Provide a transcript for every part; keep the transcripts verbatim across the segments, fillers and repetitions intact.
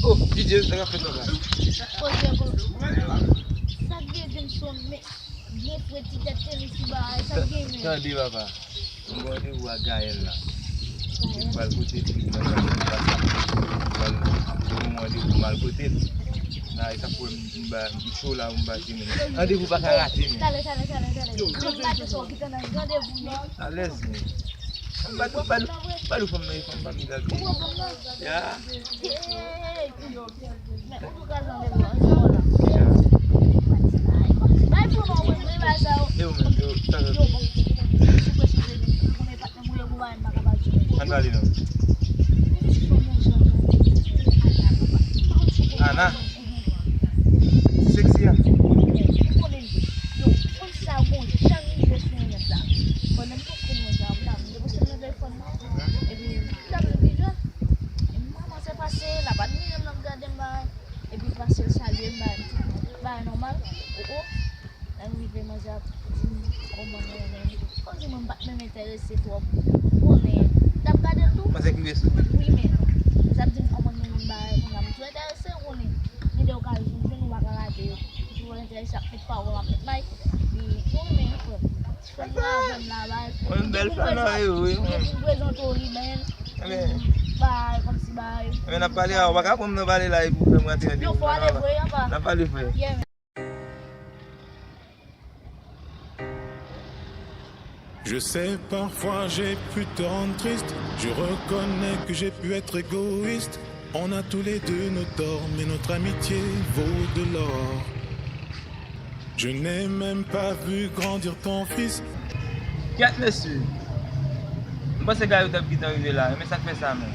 Oh, Didye, sa k ap fèt papa? Koze bon. Sa k gen Jameson, men byen fre, ti tèt tenis, ti bagay, sa k gen, men? Tande papa. M gen randevou ak Gaël la. Li pral kote fi nan WhatsApp. Li pral, li gen yon randevou m al kote l. Nan, e sa k fè m, m ba, m cho la, m ba ti men. Randevou pa ka rate, men. Talè, talè, talè, talè. Jan m mache sou w ki tann nan randevou, men. Alèz, men. Ba nou, ba nou, ba nou fanm nan, fanm pa m gade. Ou pran fanm nan? Ya. Hey, hey, hey. Men ou tou ka jan lè blan, ou la. Ya. Bay pou nou, wi, wi, bay sa yo. E ou menm, yo, sa yo. Yo, bon. Sou kwè, sou kwè, nou konnen patnè m, wi, ou pa menm pa ka ba di. Ann pale non. Ana. Ti seksi a. Ou konnen li. Yo, konn sa, bon, jan li rive sou yon nèg la. Bon, menm tou konnen sa, m la, m te poste nan telefòn nan. Epi, m t ap rive jwenn. Epi, m kòmanse pase, l ap admire m, l ap gade m, bagay. Epi, pase, l salye m, bagay, m tout bagay nòmal. O, o. Lè m rive manje ap di m kòman m renmen li. Kòmsi mwen m pa t menm enterese twòp. Ou konnen, m t ap gade l tou. Panse ki resou. Wi, men, li t ap di m kòman m renmen bagay, kounye a m tou enterese, ou konnen. Gen de okazyon, ou pa ka rate yo. Ou toujou enterese ak tout pawòl ap met may. Epi, ou renmen, frè m. Ti frè m nan avè m la, bagay. Mwen bèl fanm nan, wi, wi. Depi m prezante w li, men. Bagay, kòmsi bagay. Ebyen, n ap pale a, ou pa ka pran m nan pale la, epi w fè m rantre nan. Non, fò ale vre, apa. N ap pale vre. Yeah, man. Je sais, parfois j'ai pu te rendre triste. Je reconnais que j'ai pu être égoïste. On a tous les deux nos torts, mais notre amitié vaut de l'or. Je n'ai même pas vu grandir ton fils. Kèt, mesye. M panse Gayou t ap gentan rive la, men sa k fè sa, men.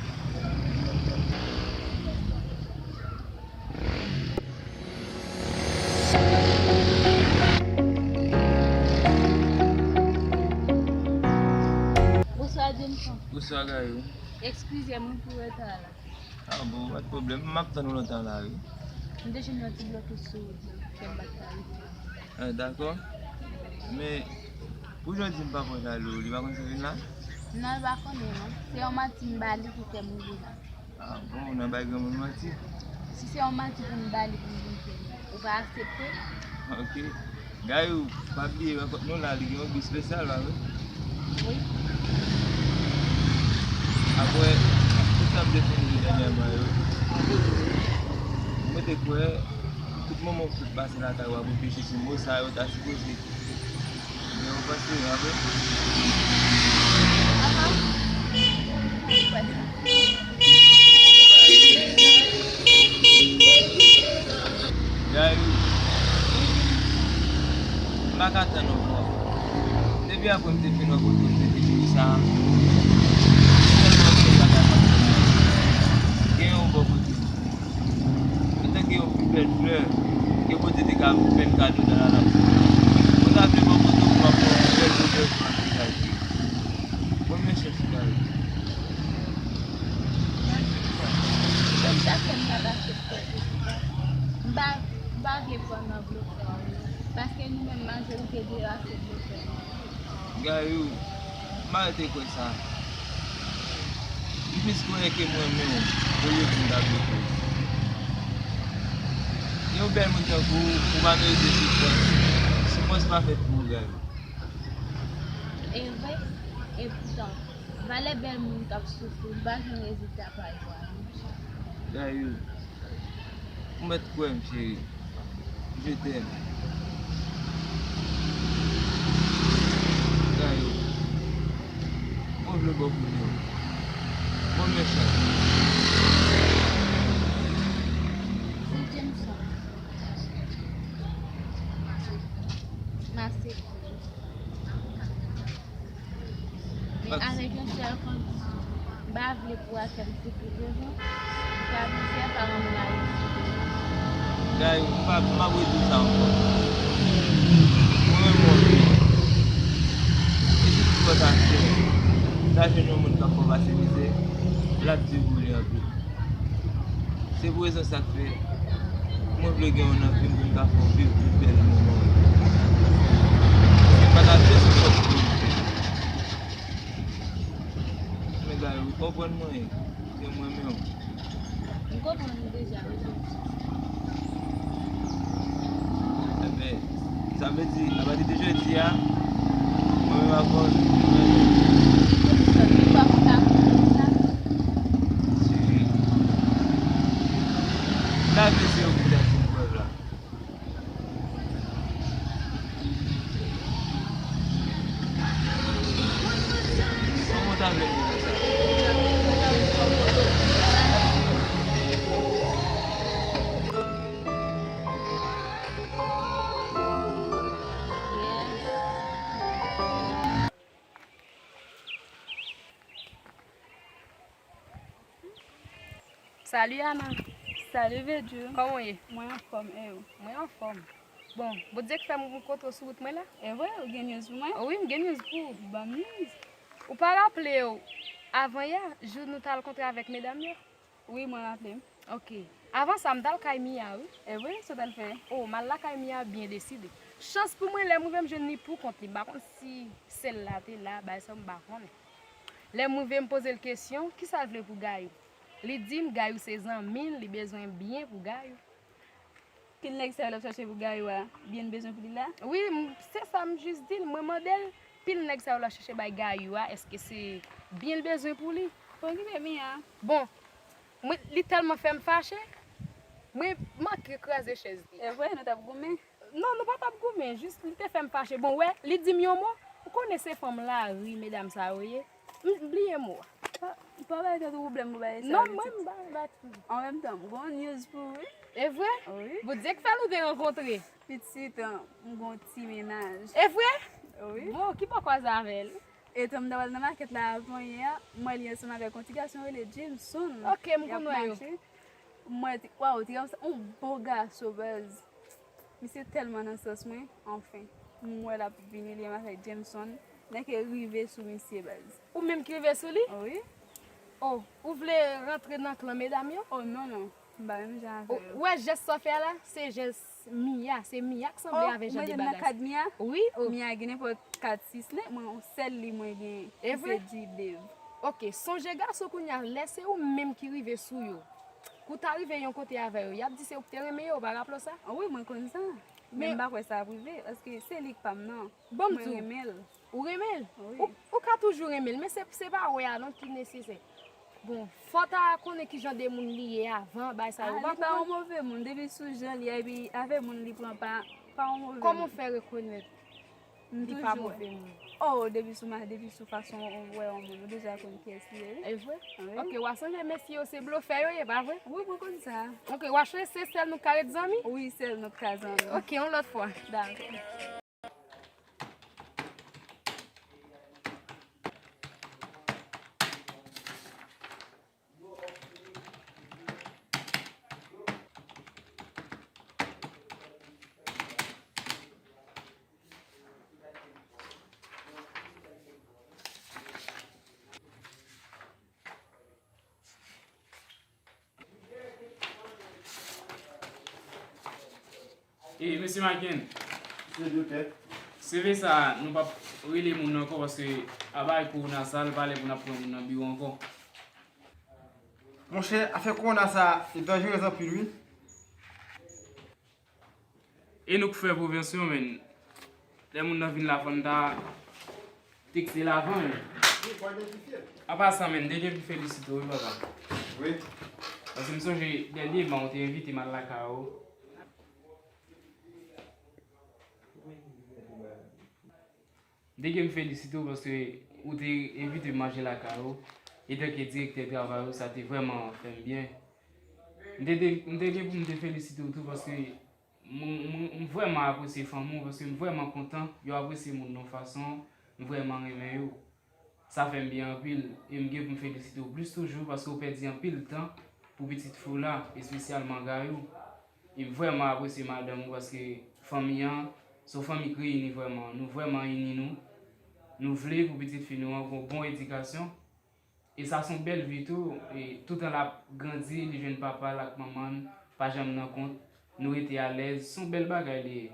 Bonswa, Jameson. Bonswa, Gayou. Eskize m pou reta la. Ah bon, pa t pwoblèm. M ap tann ou lontan la, wi. M te jwenn yon ti blokis sou wout la, fè m pa t ka rive. Ah, dakò. Men, pou jodi m pa pran jalo, li pa konn si vin la? Non, li pa konnen, non. Se yon manti m ba li ki fè m rive la. Ah bon, ou nan bay granmoun manti? Si se yon manti pou m ba li pou m vin fè l, ou pa aksepte? Ok. Gayou, pa bliye rankont nou la, li gen yon bi espesyal, pa vre? Wi. Apre tout sa m te fin di dènyèman yo, mwen te kwè tout moman w sot pase lakay ou ap reflechi sou mo sa yo ta sipoze. Men ou panse, a vre? Aha. Gayou, m pa ka tann ankò. Depi apre m te fin rankontre w, m te di w sa. Sèlman yon sèl bagay m ap tann. Gen yon bò kote. Antanke yon pi bèl flè ke Bondye te ka fè m kado nan lanatir. Mwen ta vle bò kote w pou m ap pran yon bèl odè sou vizaj li. Mwen men chèche kay. Menm sa fè m pa t aksepte. M pa, m pa vle pran nan blofè yo. Paske nou menm majorite de yo ap fè blofè. Gayou, m pa rete kwè sa. M plis kwè ke m renmen w olye pou m ta blofe w. Yon bèl moun tankou w, ou pa merite soufrans. Soufrans pa fèt pou ou, Gayou. E vre, epoutan, valè bèl moun k ap soufri, m pa jwenn rezilta pa yo a, non. Gayou, ou mèt kwè m, cheri. Je t'aime. Gayou, mwen vle bò kote w. Mwen mechan. Se Jameson. M aksepte. Men avèk yon sèl kondisyon. M pa vle pou w al fè m soufri toujou. M pa vle fè pa rann m la. Gayou, m pa, m ap redi w sa ankò. Mwen renmen w anpil. E si toutefois ta fè, ta jwenn yon moun k ap fè w pase mizè, l ap di w boule anpil. Se pou rezon sa k fè mwen vle gen w nan vi m pou m ka fè w viv pi bèl moman w yo. Paske m pa ta vle sou kò m pou m fè. Men Ou konprann mwen, e mwen menm. M konprann ou deja, wi. Enben, sa vle di, apati de jodi a, mwen menm avè w, nou renmen. Ou pa konn pa konn sa. Cheri, m ta vle se yon koulè pou m wè la. Kòman w ta vle m di sa? Salut Ana. Salut Vedjou. Kòman w ye? Mwen anfòm, e ou? Mwen anfòm. Bon, Bondye k fè m kontre w sou wout mwen la. E vre, ou gen news pou mwen? Wi, m gen news pou ou. Ban m news. Ou pa raple w, avan yè, jou nou t al kontre avèk medam yo? Wi, mwen raple m. Ok. Avan sa, m t al kay Mia, wi. E vre, sa w t al fè? O, m al lakay Mia byen deside. Chans pou mwen, lè m rive, m jwenn li pou kont li. M pa konn si sè l la te la, bagay sa, m pa konnen. Lè m rive, m poze l kesyon, kisa l vle pou Gayou? Li di m Gayou se zanmi l, li bezwen byen pou Gayou. Pil nèg sa yo l ap chache pou Gayou a, byen l bezwen pou li la? Wi, m- se sa m jis di l. Mwen mande l, pil nèg sa yo l ap chache bay Gayou a, èske se byen l bezwen pou li? Bon, ki men Mia? Bon, mwen, li tèlman fè m fache, mwen manke kraze chèz li. E vre, nou t ap goumen? Non, nou pa t ap goumen, jis li te fè m fache. Bon, wè, li di m yon mo, ou konnen se fanm lari, medam sa yo ye. M bliye mo a. Pa bay tèt ou pwoblèm pou bagay sa. Non, mwen m pa bay tèt. An menm tan, m gon news pou ou, wi. E vre? Wi. Bondye k fè nou te rankontre. Pitit, m gon ti mennaj. E vre? Wi. Bon, ki bò kwaze avè l? Etan m ta pral nan makèt la avan yè, m wè li ansanm avèk yon ti gason rele Jameson. Ok, m konn wè yo. M wè, ti- waw, ti gason, yon bo gason, baz. Misye tèlman nan sans mwen, anfen. M wè l ap vini li menm avèk Jameson. Nèg rive sou misye, baz. Ou menm ki rive sou li? Wi. O, ou vle rantre nan klan medam yo? O, non, non. M pa menm jan avè yo. Ou wè jès sa w fè a la? Se jès Mia. Se Mia k sanble avè jan de bagay sa. O, mwen menm nan kad Mia? Wi, o. Mia gen nenpòt kat sis nèg, mwen, yon sèl li mwen gen, ki se G Dave. Ok, sonje gason kounye a, lè se ou menm ki rive sou yo. Kou ta rive yon kote avè yo, y ap di se ou ki te renmen yo, ou pa raple w sa? Wi, mwen konn sa. Men m pa kwè sa ap rive, paske se li k pa m nan. Bon, m di w, ou renmen l. Wi. Ou, ou ka toujou renmen l, men se, se pa wè a non ki nesesè. Bon, fò w ta konnen ki jan de moun li ye avan, bagay sa yo. A, li pa yon move moun, depi sou jan li ye, epi avè moun li pran pa, pa yon move moun. Kòman w fè rekonèt li pa move moun? O, depi sou ma-, depi sou fason w wè yon moun, ou deja konn kiyès li ye, wi. E vre? Wi. Ok, w a sonje mesye yo se blofè yo ye, pa vre? Wi, mwen konn sa. Ok, w a sonje se sèl nou k ka ret zanmi? Wi, sèl nou k ka zanmi. Ok, yon lòt fwa. Dakò. E, mesye Maken. Mesye Doktè. Seve sa, nou p ap rele moun nan ankò paske a bay kowona sa, l pa lè pou n ap pran moun nan biwo ankò. Monchè, afè kowona sa, li danjere anpil, wi. E nou k fè prevansyon, men. Lè moun nan vin la, fò n ta Fikse l avan, wi. Apa sa, men, m te gen pou felisite w, wi, papa. Wi. Paske m sonje, dènyèman, ou te envite m al lakay ou. M te gen pou felisite w paske ou te envite m manje lakay ou. Etanke direktè travay ou, sa te vrèman fè m byen. M te, te, m te gen pou m te felisite w tou paske M, m, m vrèman apresye fanmi w paske m vrèman kontan yo apresye moun nan fason m vrèman renmen yo. Sa fè m byen anpil e m gen pou m felisite w plis toujou paske w pèdi anpil tan pou pitit fi w la, espesyalman Gayou. E m vrèman apresye madanm ou paske fanmi an se yon fanmi k reyini vrèman. Nou vrèman ini nou. Nou vle pou pitit fi nou an gen yon bon edikasyon. E sa se yon bèl vi tou, e toutan l ap grandi, li jwenn papa l ak manman l, pa janm nan kont, nou rete alèz, se yon bèl bagay li ye.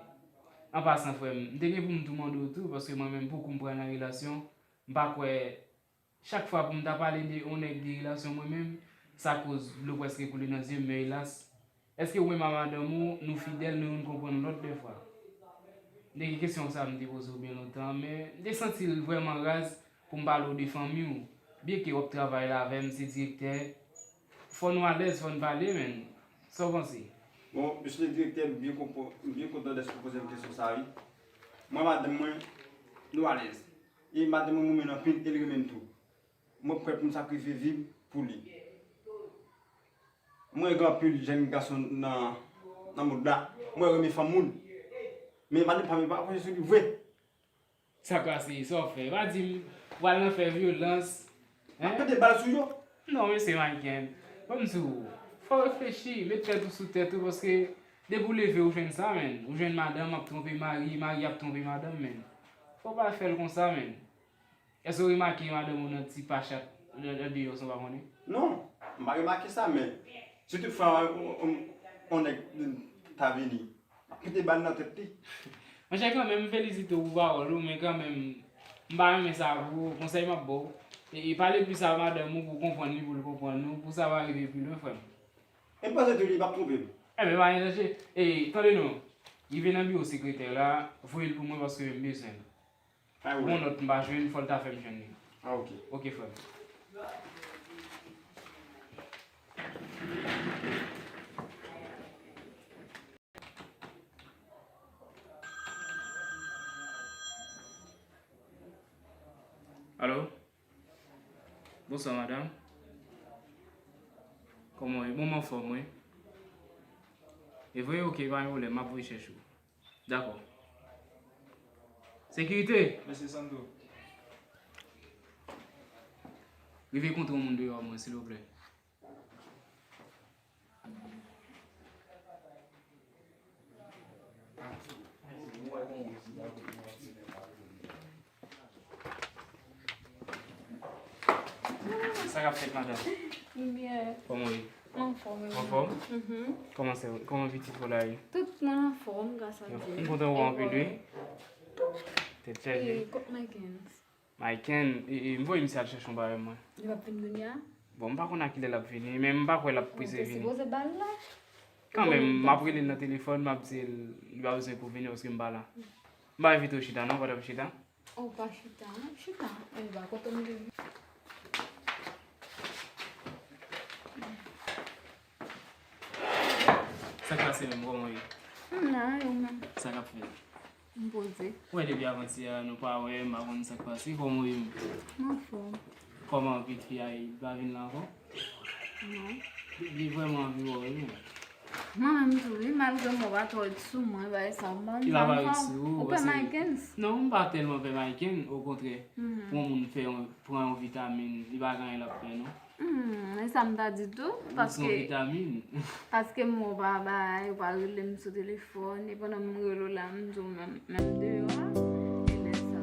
An pasan, frè m, m te gen pou m tou mande w tou, paske mwen menm, pou kou m pran nan relasyon, m pa kwè Chak fwa pou m ta pale de yon nèg de relasyon mwen menm, sa koz dlo prèske koule nan zye m, men elas, èske ou menm a madanm ou, nou fidèl, nou youn konprann lòt dèfwa? M te gen kesyon sa m te poze w byen lontan, men m te santi l vrèman raz pou m pale w de fanmi w. Byenke w ap travay la avè m, se direktè, fò nou alèz, fò n pale, menn. Sa w panse? Bon, mesye direktè, m byen konpran, m byen kontan dèske w poze m kesyon sa, wi. Mwen, madanm mwen, nou alèz. E madanm mwen renmen m anpil, e l renmen m tou. Mwen prè pou m sakrifye vi m pou li. Mwen gen anpil jèn gason nan, nan mond la. Mwen renmen fanm moun. Men madanm pa m pa konn sou li vre. Sa k pase? Sa w fè? Pa di m pral nan fè vyolans. M ap pete bal sou yo. Non, mesye Michael. Ban m di w, fò w reflechi, met tèt ou sou tèt ou, paske depi w leve, ou jwenn sa, menn. Ou jwenn madanm ap twonpe mari, mari ap twonpe madanm, menn. Fò w pa fè l konsa, menn. Èske w remake madanm ou nan ti pachat nan, nan deyò san w pa konnen? Non, m pa remake sa, men si toutfwa yon, yon, yon nèg ta vini, m ap mete bal nan tèt li. Monchè, kanmenm, m felisite w pou pawòl ou, men kanmenm, m pa renmen sa pou ou, konsèy m ap ba w. E, e pale plis a madanm ou pou w konprann li, pou l konprann ou, pou sa pa rive pi lwen, frè m. E m panse tou li p ap twonpe m. Enben, pa gen danje. E, tande non, rive nan biwo sekretè la, voye l pou mwen paske m bezwen l. Pou yon nòt m pa jwenn, fò l ta fè m jwenn li. Ah, ok. Ok, frè m. Alo? Bonswa, madanm. Kòman w ye? Bon, m anfòm, wi. E vre? Ok, pa gen pwoblèm, m ap voye chèche w. Dakò. Sekirite! Mesye Sandro. Rive kontre yon moun deyò mwen, silvouplè. Sa k ap fèt, madanm? Byen. Kòman w ye? M anfòm, e ou? Anfòm? Mhm. Kòman se, kòman pitit ou la ye? Tout moun anfòm, gras a Dye. M kontan wè w anpil, wi. Tèt chaje. E, kot Maykens? Maykens, e, e, m voye misye al chèche yon bagay mwen. Li p ap vin kounye a? Bon, m pa konn a kilè l ap vini, men m pa kwè l ap prese vini. Ou te sipoze ba l la. Kanmenm, m ap rele l nan telefòn, m ap di l li pa bezwen pou vini paske m pa la. M pa envite w chita non, pa t ap chita. Oh, pa chita, non, chita. E ba, kote m te vin? Sa k pase menm, kòman w ye? M la, e ou menm? Sa k ap fèt? M poze. Ou wè depi avantyè a, nou pa wè, m pa konn sa k pase, kòman w ye menm? M anfòm. Kòman pitit fi a ye? Li pa vin la ankò? Non. Li vrèman anvi wè w, wi, menm. Mwen menm tou, wi, malgre mwen pa twò ret sou mwen, bagay sa, mwen pa anfòm. Li pa ret sou ou, ou pè Maykens? Non, m pa tèlman pè Maykens, okontrè. Mhm. Pou yon moun fè yon, pran yon vitamin, li pa gen anyen l ap fè, non. Hmm, e sa m ta di tou, paske, paske mwen pa bay, ou pa rele m sou telefòn, e pandan m rele w la, m di w menm, menm deyò a, e lè sa.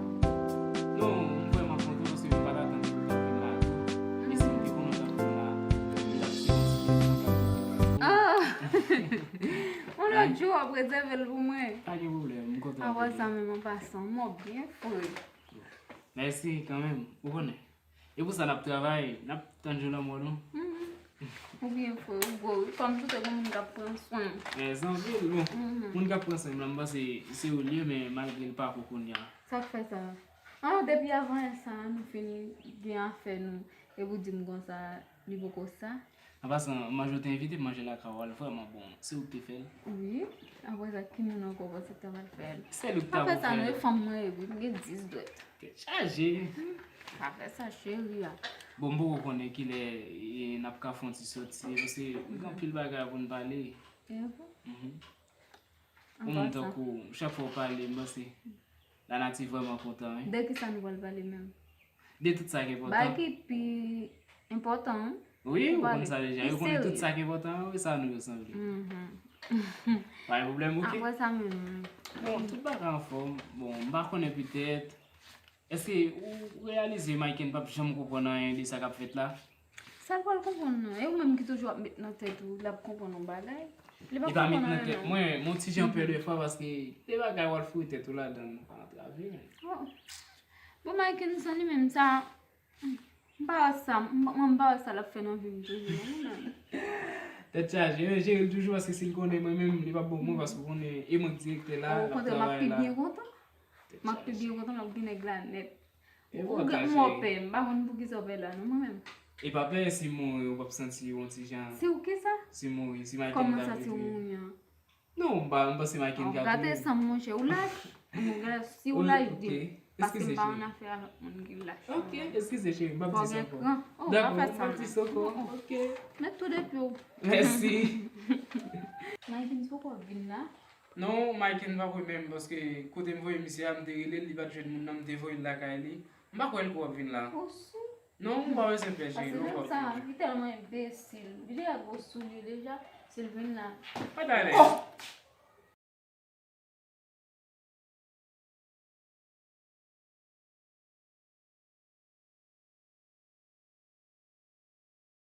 Non, m vrèman kontan paske m pa t atann pou w ta vin la tou. E si m te konnen w t ap vin la, m t ap sipoze. Ah! Yon lòt jou, w ap rezève l pou mwen. Pa gen pwoblèm, m kontan. Apre sa, menm an pasan, mò byen fre. Mèsi kanmenm, ou konnen. E pou sa n ap travay, n ap tann jou lanmò nou. Mhm. Ou byen fre, ou gwo, wi. Kòm si w te gen moun k ap pran swen w. Mèsi anpil, bon. Mhm. Moun k ap pran swen m lan, m panse se ou l ye, men malgre l pa ko kounye a. Sa k fè sa? Ah, depi avan yè sa, nou fin gen afè nou. E pou di m konsa, li poko sa. An pasan, manje w te envite m manje lakay ou a, l vrèman bon. Se ou k te fè l? Wi. Apre sa, ki moun ankò w panse k ta pral fè l? Sèl ou k ta pou fè l. Pa fè sa non, e fanm mwen ye wi, m gen dis dwèt. Tèt chaje. Hmm, pa fè sa, cheri a. Bon, m poko konnen kilè, e, n ap ka fè yon ti sòti, paske gen anpil bagay pou n pale. E bon? Mhm. Yon moun tankou w, chak fwa w pale, m panse lanati vrèman kontan, wi. De ki sa nou pral pale menm? De tout sa ki enpòtan. Bagay ki pi enpòtan, wi, ou konn sa deja. Yo konnen tout sa ki enpòtan, wi, sa nou yo sanble. Mhm. Pa gen pwoblèm, ok. Apre sa menm. Bon, tout bagay anfòm. Bon, m pa konnen petèt. Èske ou reyalize Maykens p ap janm konprann anyen de sa k ap fèt la? Sa l pral konprann non? E ou menm ki toujou ap met nan tèt ou, l ap konprann yon bagay? Li p ap konprann anyen non. Li pa met nan tèt mwen, m yon ti jan pè dèfwa paske de bagay w al foure tèt ou ladan l, antrave menm. Oh. Bon, Maykens li menm sa, hmm, M pa wè sa, m pa wè sa l ap fè nan vi m toujou non mwen menm. Tèt chaje, men jere l toujou paske si l konnen mwen menm, li p ap bon pou mwen paske ou konnen e mwen k direktè la, l ap travay la. Okontrè, m ap pi byen kontan. M ap pi byen kontan, m ap gen nèg la nèt. Ou gen yon pè, m pa konn poukisa w pè la non mwen menm. E pa pè si m mouri ou p ap santi yon ti jan. Si w kisa? Si m mouri, si Michael ta viv. Kòman sa si w mouri an? Non, m pa, m panse Michael ka gate san m monchè, ou lach. Ou gade si ou lach di m. Paske m pa ann afè a lòt moun ki lach. Ok, eskize cheri, m p ap di sa ankò. Dakò, m p ap di sa ankò. Ok. Met tou de pye w. Mèsi. Michael poko vin la. Non, Michael pa vre menm paske kote m voye misye a, m te rele l, li pa t jwenn moun nan, m te voye l lakay li. M pa kwè l ko ap vin la. Ou sou? Non, ou pa bezwen pè cheri, non, ou pa bezwen pè. Li tèlman enbesil. Li deja gwo soulye deja, si l vin la. Pa t alèz.